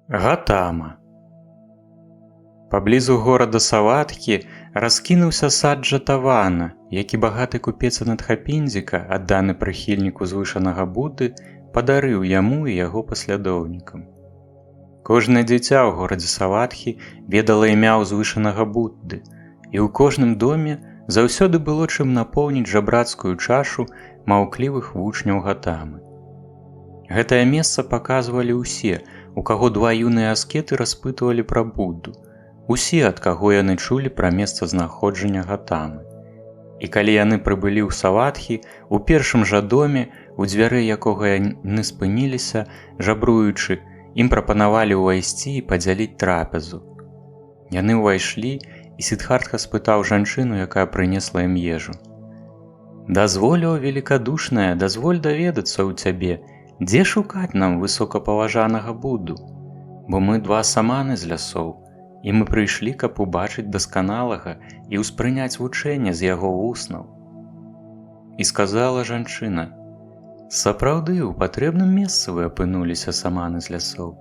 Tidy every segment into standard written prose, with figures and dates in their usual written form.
Гатама. Паблізу горада Саватхі раскінуўся сад Джатавана, які багаты купец Анатхапіндзіка, адданы прыхільнік узвышанага Будды, падарыў яму і яго паслядоўнікам. Кожнае дзіця ў горадзе Саватхі ведала імя ўзвышанага Будды, і ў кожным доме заўсёды было чым напоўніць жабрацкую чашу маўклівых вучняў Гатамы. Гэтае месца паказвалі ўсе, у каго два юныя аскеты распытвалі пра Будду, усе, ад каго яны чулі пра месца знаходжання Гатамы. І калі яны прыбылі ў Саватхі, у першым жа доме, у дзвяры якога яны спыніліся, жабруючы, ім прапанавалі ўвайсці і падзяліць трапезу. Яны ўвайшлі, і Сідхартха спытаў жанчыну, якая прынесла ім ежу: «Дазволь, о великадушная, дазволь даведацца ў цябе, дзе шукаць нам высокапаважанага Будду? Бо мы два саманы з лясоў, і мы прыйшлі, каб убачыць дасканалага і ўспрыняць вучэнне з яго вуснаў». І сказала жанчына: «Сапраўды, у патрэбным месцы вы апынуліся, саманы з лясоў.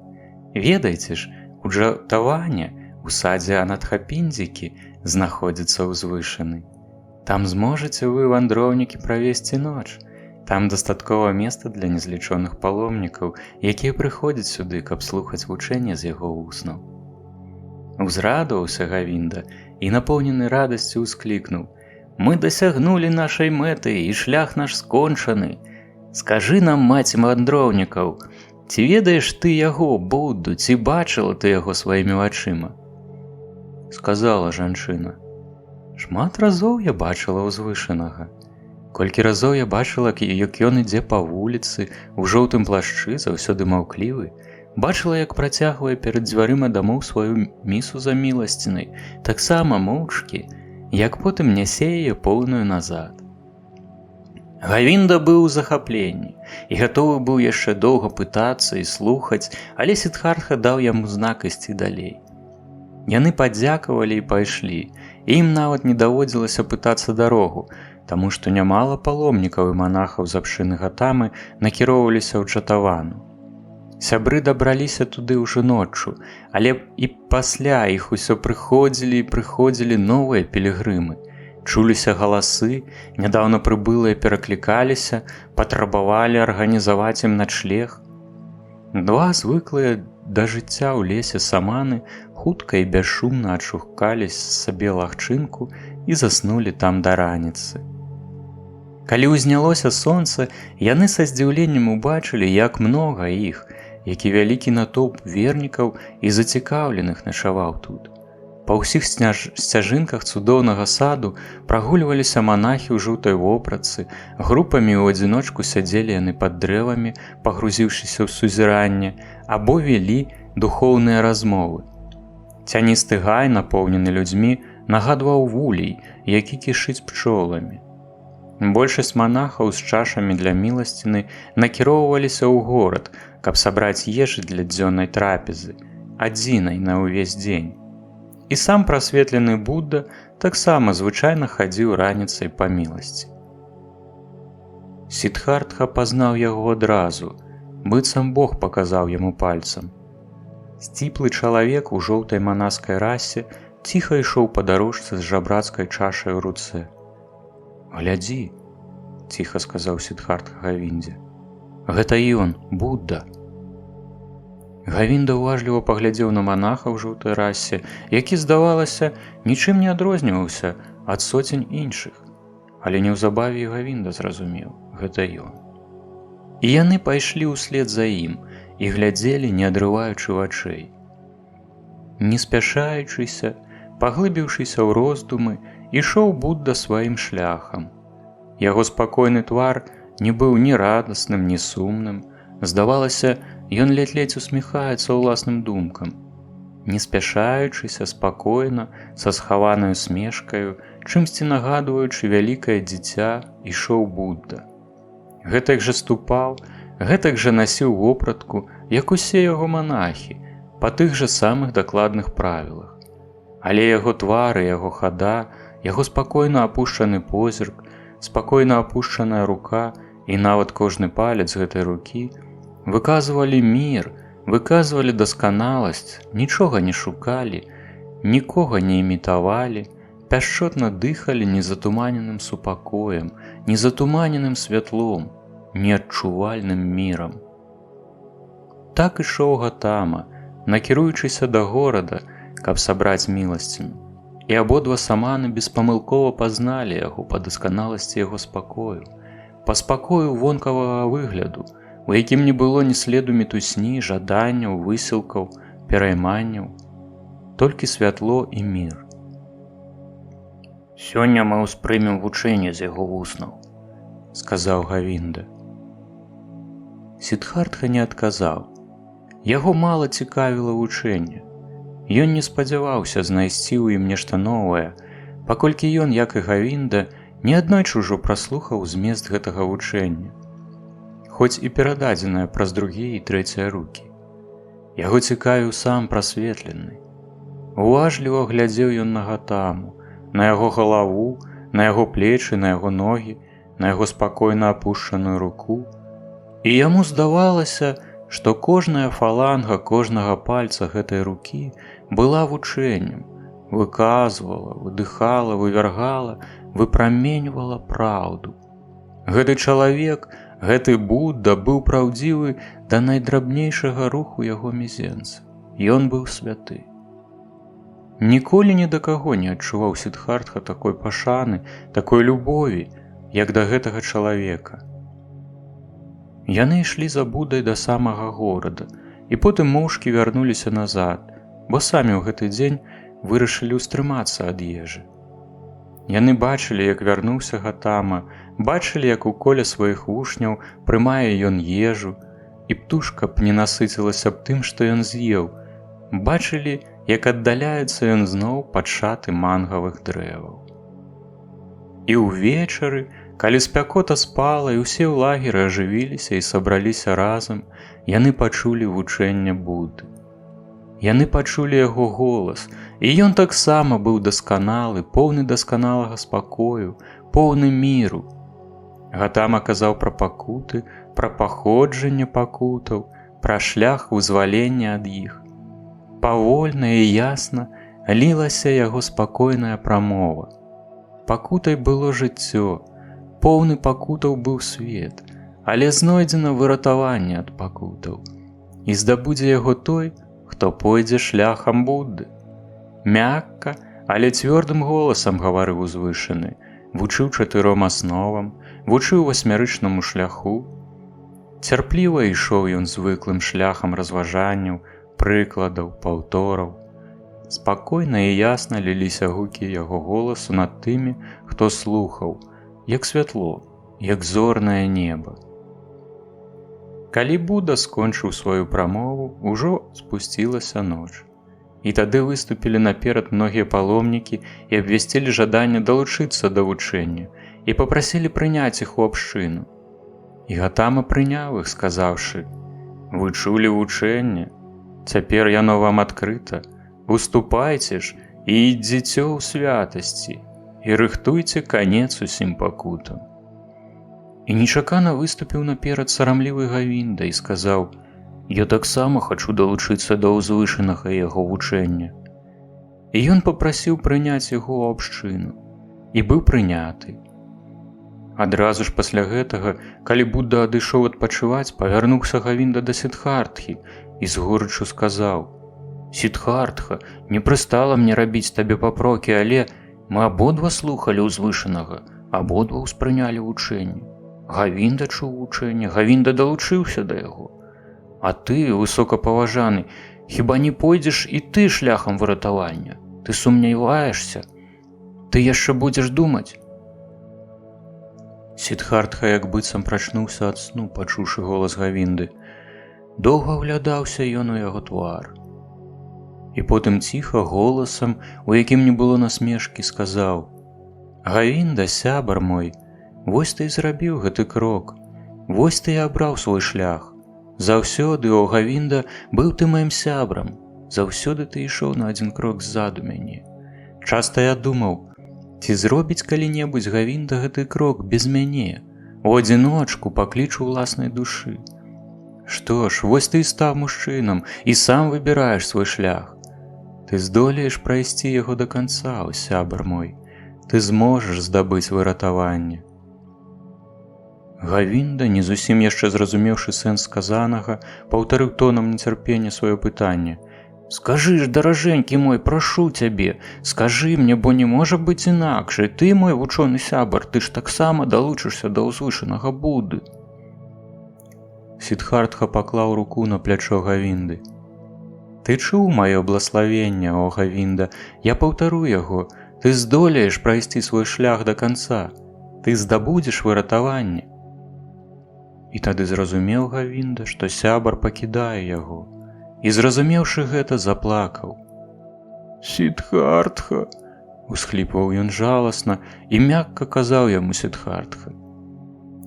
Ведайце ж, у Джатаване, у садзе Анатхапіндзікі, знаходзіцца ўзвышаны. Там зможаце вы, вандроўнікі, правесці ноч. Там дастаткова места для незлічоных паломнікаў, якія прыходзяць сюды, каб слухаць вучэнне з яго вуснаў». Узрадаваўся Гавінда і, напоўнены радасцю, усклікнуў: «Мы дасягнулі нашай мэты, і шлях наш скончаны. Скажы нам, маці вандроўнікаў, ці ведаеш ты яго, Будду, ці бачыла ты яго сваімі вачыма?» Сказала жанчына: «Шмат разоў я бачыла ўзвышанага. Колькі разоў я бачыла, як ён ідзе па вуліцы ў жоўтым плашчы, заўсёды маўклівы, бачыла, як працягвае перад дзвярыма дамоў сваю місу за міласцінай, таксама моўчкі, як потым нясе яе поўную назад». Гавінда быў у захапленні і гатовы быў яшчэ доўга пытацца і слухаць, але Сідхартха даў яму знак ісці далей. Яны падзякавалі і пайшлі, і ім нават не даводзілася пытацца дарогу, таму што нямала паломнікаў і манахаў з абшчыны Гатамы накіроўваліся ў Джатавану. Сябры дабраліся туды ўжо ноччу, але і пасля іх усё прыходзілі і прыходзілі новыя пілігрымы. Чуліся галасы, нядаўна прыбылыя пераклікаліся, патрабавалі арганізаваць ім начлег. Два звыклыя да жыцця ў лесе саманы хутка і бясшумна адшукалі сабе лагчынку і заснулі там да раніцы. Калі ўзнялося сонца, яны са здзіўленнем убачылі, як многа іх, які вялікі натоўп вернікаў і зацікаўленых начаваў тут. Па ўсіх сцяжынках цудоўнага саду прагульваліся манахі ў жоўтай вопратцы, групамі ў адзіночку сядзелі яны пад дрэвамі, пагрузіўшыся ў сузіранне, або вялі духоўныя размовы. Цяністы гай, напоўнены людзьмі, нагадваў вулей, які кішыць пчоламі. Большасць манахаў з чашамі для міласціны накіроўваліся ў горад, каб сабраць ежы для дзённай трапезы, адзінай на ўвесь дзень. І сам прасветлены Будда таксама звычайна хадзіў раніцай па міласці. Сідхартха пазнаў яго адразу, быццам Бог паказаў яму пальцам. Сціплы чалавек у жоўтай манаскай расе ціха ішоў па дарожцы з жабрацкай чашай у руцэ. «Глядзі, — ціха сказаў Сідхартха Гавіндзе. — Гэта ён, Будда». Гавінда уважліва паглядзеў на манаха ў жоўтай расе, які, здавалася, нічым не адрозніваўся ад соцень іншых. Але неўзабаве і Гавінда зразумеў: гэта ён. І яны пайшлі ўслед за ім і глядзелі, не адрываючы вачэй. Не спяшаючыся, паглыбіўшыся ў роздумы, ішоў Будда сваім шляхам. Яго спакойны твар не быў ні радасным, ні сумным. Здавалася, ён ледзь-ледзь усміхаецца ўласным думкам. Не спяшаючыся, спакойна, са схаванай усмешкаю, чымсьці нагадваючы вялікае дзіця, ішоў Будда. Гэтак жа ступаў, гэтак жа насіў вопратку, як усе яго манахі, па тых жа самых дакладных правілах. Але яго твар і яго хада, яго спакойна апушчаны позірк, спакойна апушчаная рука і нават кожны палец гэтай рукі выказвалі мір, выказвалі дасканаласць, нічога не шукалі, нікога не імітавалі, пяшчотна дыхалі незатуманеным супакоем, незатуманеным святлом, неадчувальным мірам. Так ішоў Гатама, накіруючыся да горада, каб сабраць міласціну. І абодва саманы беспамылкова пазналі яго па дасканаласці яго спакою, па спакою вонкавага выгляду, у якім не было ні следу мітусні, жаданняў, высілкаў, перайманняў, толькі святло і мір. Сёння мы ўспрымем вучэнне з яго вуснаў, сказаў Гавінда. Сідхартха не адказаў. Яго мала цікавіла вучэнне. Ён не спадзяваўся знайсці ў ім нешта новае, паколькі ён, як і Гавінда, неаднойчы ўжо праслухаў змест гэтага вучэння, хоць і перададзенае праз другія і трэція рукі. Яго цікавіў сам прасветлены. Уважліва глядзеў ён на Гатаму, на яго галаву, на яго плечы, на яго ногі, на яго спакойна апушчаную руку. І яму здавалася, што кожная фаланга кожнага пальца гэтай рукі была вучэннем, выказвала, выдыхала, вывяргала, выпраменьвала праўду. Гэты чалавек, гэты Будда быў праўдзівы да найдрабнейшага руху яго мізенца. Ён быў святы. Ніколі ні да каго не адчуваў Сідхартха такой пашаны, такой любові, як да гэтага чалавека. Яны ішлі за Будай да самага горада і потым моўчкі вярнуліся назад, бо самі ў гэты дзень вырашылі ўстрымацца ад ежы. Яны бачылі, як вярнуўся Гатама, бачылі, як у коле сваіх вучняў прымае ён ежу, і птушка б не насыцілася б тым, што ён з'еў, бачылі, як аддаляецца ён зноў пад шаты мангавых дрэваў. І ўвечары, калі спякота спала і ўсе ў лагеры ажывіліся і сабраліся разам, яны пачулі вучэнне Будды. Яны пачулі яго голас, і ён таксама быў дасканалы, поўны дасканалага спакою, поўны міру. Гатама казаў пра пакуты, пра паходжанне пакутаў, пра шлях вызвалення ад іх. Павольна і ясна лілася яго спакойная прамова. Пакутай было жыццё, поўны пакутаў быў свет, але знойдзена выратаванне ад пакутаў. І здабудзе яго той, хто пойдзе шляхам Будды. Мякка, але цвёрдым голасам гаварыў узвышаны, вучыў чатыром асновам, вучыў васьмярычнаму шляху. Цярпліва ішоў ён звыклым шляхам разважанняў, прыкладаў, паўтораў. Спакойна і ясна ліліся гукі яго голасу над тымі, хто слухаў, як святло, як зорнае неба. Калі Буда скончыў сваю прамову, ужо спусцілася ноч. І тады выступілі наперад многія паломнікі і абвясцілі жаданне далучыцца да вучэння і папрасілі прыняць іх у абшчыну. І Гатама прыняў іх, сказаўшы: « Вы чулі вучэнне, цяпер яно вам адкрыта, уступайце ж і ідзіце ў святасці і рыхтуйце канец усім пакутам. І нечакана выступіў наперад сарамлівы Гавінда і сказаў: « Я таксама хачу далучыцца да ўзвышанага яго вучэння. І ён папрасіў прыняць яго ў абшчыну і быў прыняты. Адразу ж пасля гэтага, калі Будда адышоў адпачываць, павярнуўся Гавінда да Сідхартхі і з горыччу сказаў: « Сідхартха, не прыстала мне рабіць табе папрокі, але мы абодва слухалі ўзвышанага, абодва ўспрынялі вучэнне. Гавінда чуў вучэнне, Гавінда далучыўся да яго. А ты, высокапаважаны, хіба не пойдзеш і ты шляхам выратавання? Ты сумняваешся? Ты яшчэ будзеш думаць? Сідхартха як быццам прачнуўся ад сну, пачуўшы голас Гавінды. Доўга ўглядаўся ён у яго твар. І потым ціха голасам, у якім не было насмешкі, сказаў: « Гавінда, сябар мой, вось ты і зрабіў гэты крок, вось ты і абраў свой шлях. Заўсёды, о Гавінда, быў ты маім сябрам, заўсёды ты ішоў на адзін крок ззаду мяне. Часта я думаў, ці зробіць калі-небудзь Гавінда гэты крок без мяне, у адзіночку па клічу ўласнай душы. Што ж, вось ты і стаў мужчынам і сам выбіраеш свой шлях. Ты здолееш прайсці яго да канца, о сябар мой. Ты зможаш здабыць выратаванне. Гавінда, не зусім яшчэ зразумеўшы сэнс сказанага, паўтарыў тонам нецярпення сваё пытанне. Скажы ж, даражэнькі мой, прашу цябе, скажы мне, бо не можа быць інакш, і ты, мой вучоны сябар, ты ж таксама далучышся да ўзвышанага Будды. Сідхартха паклаў руку на плячо Гавінды. Ты чуў маё блаславенне, о Гавінда, я паўтару яго, ты здолееш прайсці свой шлях да канца, ты здабудзеш выратаванне. І тады зразумеў Гавінда, што сябар пакідае яго, і, зразумеўшы гэта, заплакаў. Сідхартха, усхліпваў ён жаласна, і мякка казаў яму Сідхартха: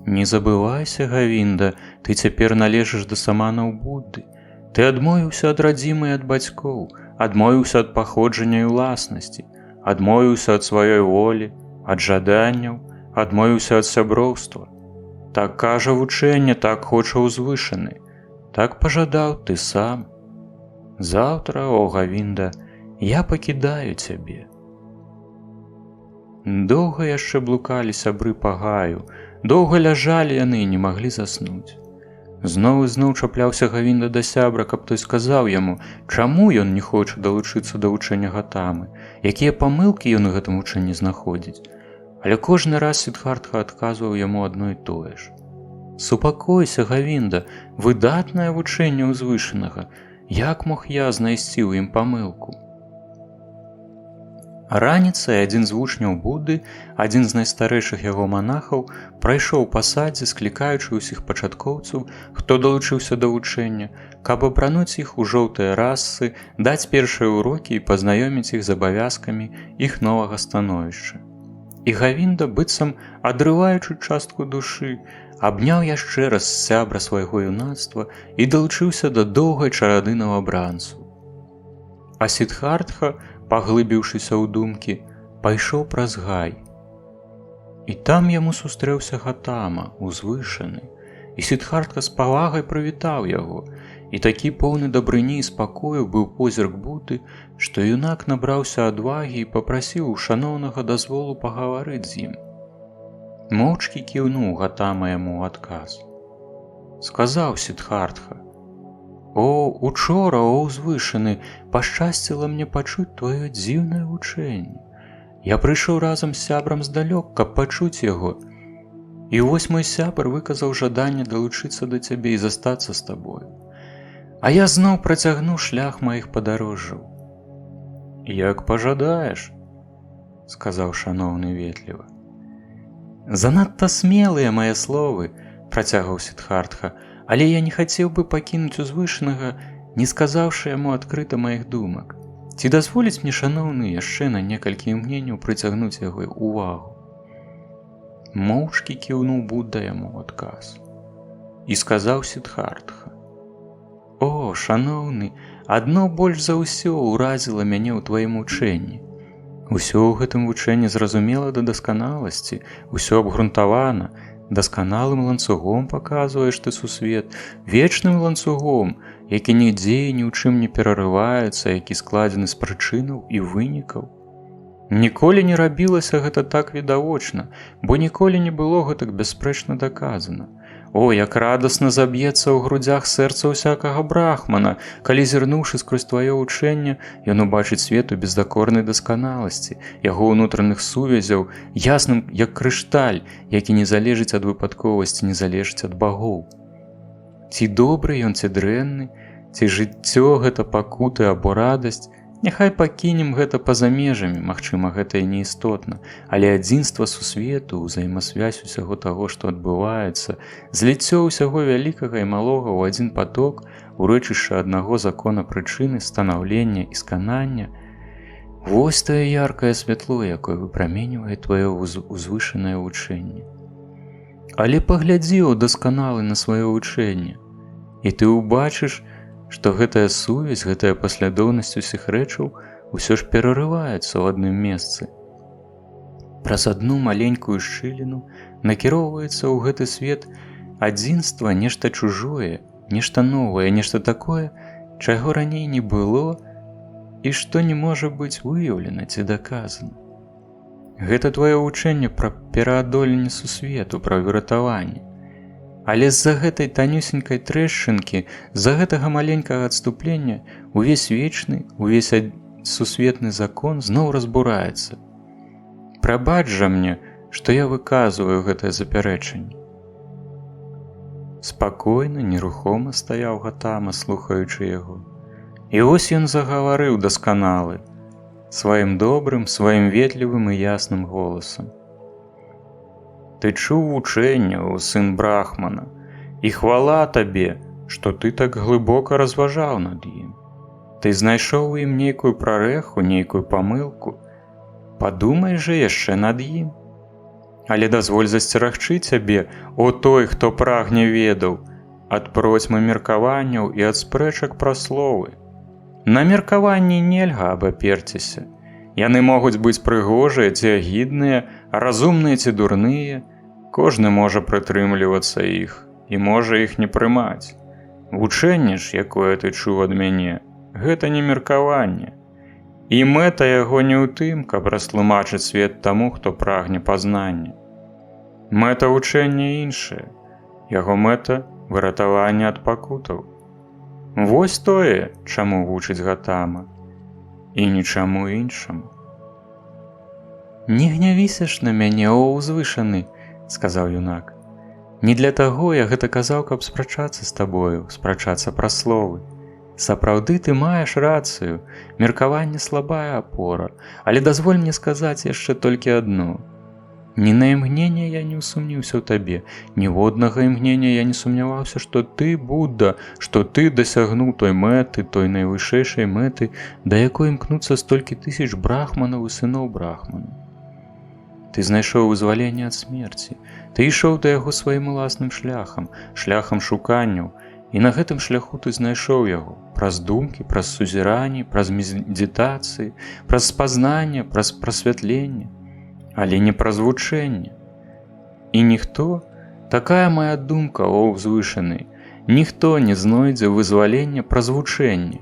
Не забывайся, Гавінда, ты цяпер належыш да саманаў Будды. Ты адмовіўся ад радзімы і ад бацькоў, адмовіўся ад паходжання і ўласнасці, адмовіўся ад сваёй волі, ад жаданняў, адмовіўся ад сяброўства. Так кажа вучэнне, так хоча ўзвышаны, так пажадаў ты сам. Заўтра, о Гавінда, я пакідаю цябе. Доўга яшчэ блукалі сябры па гаю, доўга ляжалі яны і не маглі заснуць. Зноў і зноў чапляўся Гавінда да сябра, каб той сказаў яму, чаму ён не хоча далучыцца да вучэння Гатамы, якія памылкі ён у гэтым вучэнні знаходзіць. Але кожны раз Сідхартха адказваў яму адно і тое ж. Супакойся, Гавінда, выдатнае вучэнне ўзвышанага, як мог я знайсці ў ім памылку? Раніцай адзін з вучняў Будды, адзін з найстарэйшых яго манахаў, прайшоў па садзе, склікаючы ўсіх пачаткоўцаў, хто далучыўся да вучэння, каб апрануць іх у жоўтыя расы, даць першыя ўрокі і пазнаёміць іх з абавязкамі іх новага становішча. І Гавінда, быццам адрываючы частку душы, абняў яшчэ раз сябра свайго юнацтва і далучыўся да доўгай чарады новабранцаў. А Сідхартха, паглыбіўшыся ў думкі, пайшоў праз гай. І там яму сустрэўся Гатама, узвышаны, і Сідхартха з павагай прывітаў яго, і такі поўны дабрыні і спакою быў позірк Будды, што юнак набраўся адвагі і папрасіў у шаноўнага дазволу пагаварыць з ім. Моўчкі кіўнуў Гатама яму ў адказ. Сказаў Сідхартха: О, учора, о ўзвышаны, пашчасціла мне пачуць тваё дзіўнае вучэнне. Я прыйшоў разам з сябрам здалёк, каб пачуць яго. І вось мой сябар выказаў жаданне далучыцца да цябе і застацца з табою. А я зноў працягну шлях маіх падарожжаў. Як пажадаеш, сказаў шаноўны ветліва. Занадта смелыя мае словы, працягваў Сідхартха, але я не хацеў бы пакінуць узвышанага, не сказаўшы яму адкрыта маіх думак. Ці дазволіць мне шаноўны яшчэ на некалькі імгненняў прыцягнуць яго увагу? Моўчкі кіўнуў Будда яму ў адказ. І сказаў Сідхартха: О, шаноўны, адно больш за ўсё ўразіла мяне ў тваім вучэнні. Усё ў гэтым вучэнні зразумела да дасканаласці, усё абгрунтавана, дасканалым ланцугом паказваеш ты сусвет, вечным ланцугом, які нідзе і ні ў чым не перарываецца, які складзены з прычынаў і вынікаў. Ніколі не рабілася гэта так відавочна, бо ніколі не было гэтак бясспрэчна даказана. О, як радасна заб'ецца ў грудзях сэрца ўсякага брахмана, калі, зірнуўшы скрозь тваё вучэнне, ён убачыць свет у бездакорнай дасканаласці, яго ўнутраных сувязяў, ясным, як крышталь, які не залежыць ад выпадковасці, не залежыць ад багоў. Ці добры ён, ці дрэнны, ці жыццё гэта пакуты або радасць, няхай пакінем гэта па-за межамі, магчыма, гэта і неістотна, але адзінства сусвету, узаемасвязь усяго таго, што адбываецца, зліццё ўсяго вялікага і малога ў адзін паток, урэчышча аднаго закона прычыны, станаўлення і сканання, вось тое яркае святло, якое выпраменьвае тваё узвышанае вучэнне. Але паглядзі ў дасканалы на сваё вучэнне, і ты ўбачыш, што гэтая сувязь, гэтая паслядоўнасць усіх рэчаў усё ж перарываецца ў адным месцы. Праз адну маленькую шчыліну накіроўваецца ў гэты свет адзінства нешта чужое, Нешта новае, нешта такое, чаго раней не было і што не можа быць выяўлена ці даказана. Гэта тваё вучэнне пра пераадоленне сусвету, пра выратаванне. Але з-за гэтай танюсенькай трэшчынкі, з-за гэтага маленькага адступлення увесь вечны, увесь сусветны закон зноў разбураецца. Прабач жа мне, што я выказваю гэтае запярэчанне. Спакойна, нерухома стаяў Гатама, слухаючы яго. І вось ён загаварыў, дасканалы, сваім добрым, сваім ветлівым і ясным голасам. Ты чуў вучэнне, о сын брахмана, і хвала табе, што ты так глыбока разважаў над ім. Ты знайшоў у ім нейкую прарэху, нейкую памылку. Падумай жа яшчэ над ім. Але дазволь засцерагчы цябе, о той, хто прагне ведаў, ад процьмы меркаванняў і ад спрэчак пра словы. На меркаванні нельга абаперціся. Яны могуць быць прыгожыя ці агідныя, разумныя ці дурныя. Кожны можа прытрымлівацца іх і можа іх не прымаць. Вучэнне ж, якое ты чуў ад мяне, гэта не меркаванне. І мэта яго не ў тым, каб растлумачыць свет таму, хто прагне пазнання. Мэта вучэння іншая. Яго мэта — выратаванне ад пакутаў. Вось тое, чаму вучыць Гатама, і нічаму іншаму. Не гнявіся ж на мяне, о узвышаны, сказаў юнак. Не для таго я гэта казаў, каб спрачацца з табою, спрачацца пра словы. Сапраўды, ты маеш рацыю, меркаванне — слабая апора, але дазволь мне сказаць яшчэ толькі адно. Ні на імгненне я не ўсумніўся ў табе, ніводнага імгнення я не сумняваўся, што ты Будда, што ты дасягнуў той мэты, той найвышэйшай мэты, да якой імкнуцца столькі тысяч брахманаў і сыноў брахманаў. Ты знайшоў вызваленне ад смерці, ты ішоў да яго сваім уласным шляхам, шляхам шуканняў, і на гэтым шляху ты знайшоў яго праз думкі, праз сузіранні, праз медытацыі, праз спазнанне, праз прасвятленне, але не праз вучэнне. І ніхто, такая моя думка, о узвышаны, ніхто не знойдзе вызвалення праз вучэнне.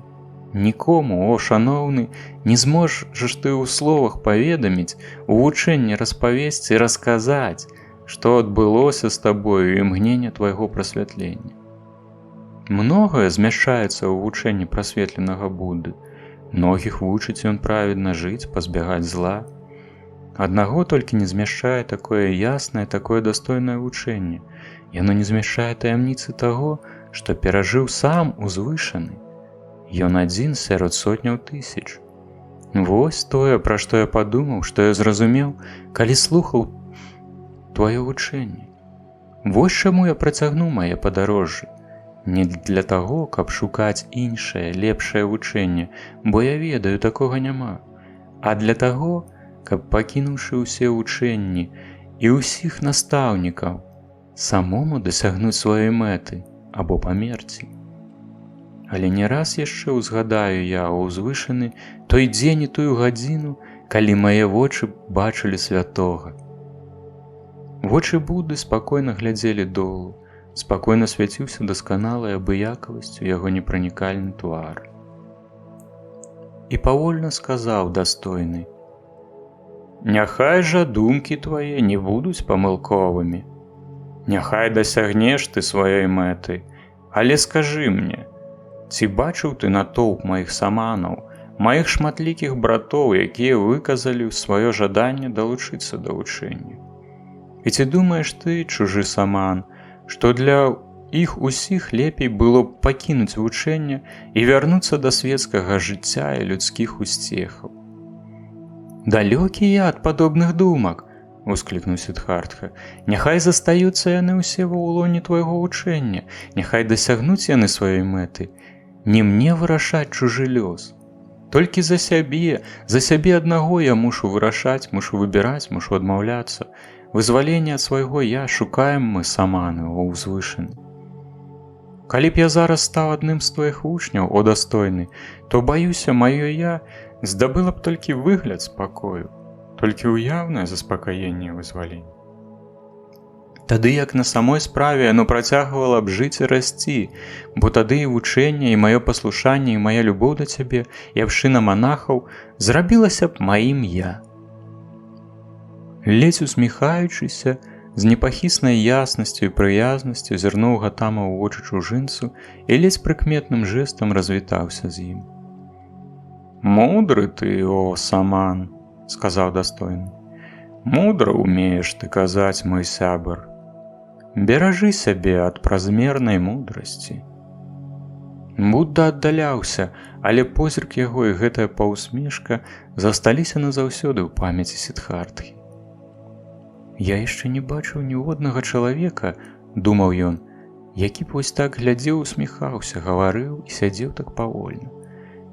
Нікому, о шаноўны, не зможаш ты ў словах паведаміць, у вучэнні распавесці, расказаць, што адбылося з табою імгнення твайго прасвятлення. Многае змяшчаецца ў вучэнні прасветленага Будды. Многіх вучыць ён праведна жыць, пазбягаць зла. Аднаго толькі не змяшчае такое яснае, такое дастойнае вучэнне. Яно не змяшчае таямніцы таго, што перажыў сам узвышаны. Ён адзін сярод сотняў тысяч. Вось тое, пра што я падумаў, што я зразумеў, калі слухаў тваё вучэнне. Вось чаму я працягнуў мае падарожжы. Не для таго, каб шукаць іншае, лепшае вучэнне, бо я ведаю, такога няма, а для таго, каб, пакінуўшы ўсе вучэнні і ўсіх настаўнікаў, самому дасягнуць сваёй мэты або памерці. Але не раз яшчэ ўзгадаю я, узвышаны, той дзень і тую гадзіну, калі мае вочы бачылі святога. Вочы Будды спакойна глядзелі долу, спакойна свяціўся дасканалай абыякавасцю яго непранікальны твар. І павольна сказаў дастойны: «Няхай жа думкі твае не будуць памылковымі. Няхай дасягнеш ты сваёй мэты, але скажы мне, ці бачыў ты натоўп маіх саманаў, маіх шматлікіх братоў, якія выказалі сваё жаданне далучыцца да вучэння? І ці думаеш ты, чужы саман, што для іх усіх лепей было б пакінуць вучэнне і вярнуцца да светскага жыцця і людскіх усцехаў?» «Далёкі я ад падобных думак!» — усклікнуў Сідхартха. «Няхай застаюцца яны ўсе ва ўлоне твайго вучэння, няхай дасягнуць яны сваёй мэты. Не мне вырашаць чужы лёс. Толькі за сябе, за сябе аднаго я мушу вырашаць, мушу выбіраць, мушу адмаўляцца. Вызваленне ад свайго я шукаем мы, саманы, о узвышаны. Калі б я зараз стаў адным з тваіх вучняў, о дастойны, то, баюся, маё я здабыла б толькі выгляд спакою, толькі ўяўнае заспакаенне і вызваленне. Тады як на самой справе яно працягвала б жыць і расці, бо тады і вучэнне, і маё паслушанне, і мая любоў да цябе, і абшчына манахаў зрабілася б маім я. Ледзь усміхаючыся, з непахіснай яснасцю і прыязнасцю зірнуў Гатама ў вочы чужынцу і ледзь прыкметным жэстам развітаўся з ім. «Мудры ты, о, саман, – сказаў дастойны. Мудра умееш ты казаць, мой сябар. Беражы сябе ад празмернай мудрасці». Будда аддаляўся, але позірк яго і гэтая паўсмешка засталіся назаўсёды ў памяці Сідхартхі. «Я яшчэ не бачыў ніводнага чалавека, – думаў ён, – які б вось так глядзеў, усміхаўся, гаварыў і сядзеў так павольна.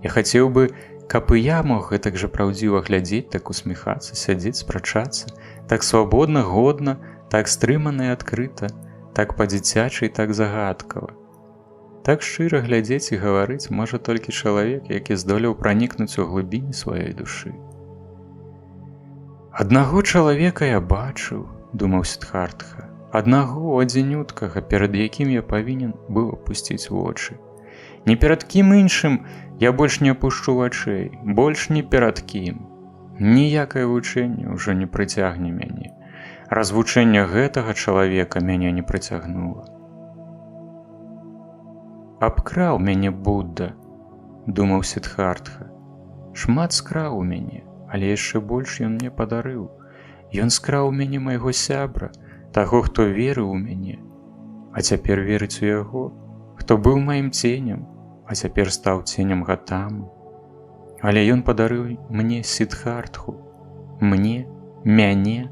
Я хацеў бы, каб і я мог гэтак жа праўдзіва глядзець, так усміхацца, сядзець, спрачацца, так свабодна, годна, так стрымана і адкрыта, так па-дзіцячы і так загадкава. Так шчыра глядзець і гаварыць можа толькі чалавек, які здолеў пранікнуць у глыбіні сваёй душы. Аднаго чалавека я бачыў, – думаў Сідхартха, – аднаго адзінюткага, перад якім я павінен быў апусціць вочы. Ні перад кім іншым я больш не апушчу вачэй, больш ні перад кім. Ніякае вучэнне ўжо не прыцягне мяне. Развучэнне гэтага чалавека мяне не прыцягнула. Абкраў мяне Будда, – думаў Сідхартха. Шмат скраў у мяне, але яшчэ больш ён мне падарыў. Ён скраў у мяне майго сябра, таго, хто верыў у мяне, а цяпер верыць у яго, хто быў маім ценем, а цяпер стаў ценем Гатамы. Але ён падарыў мне Сідхартху, мне, мяне.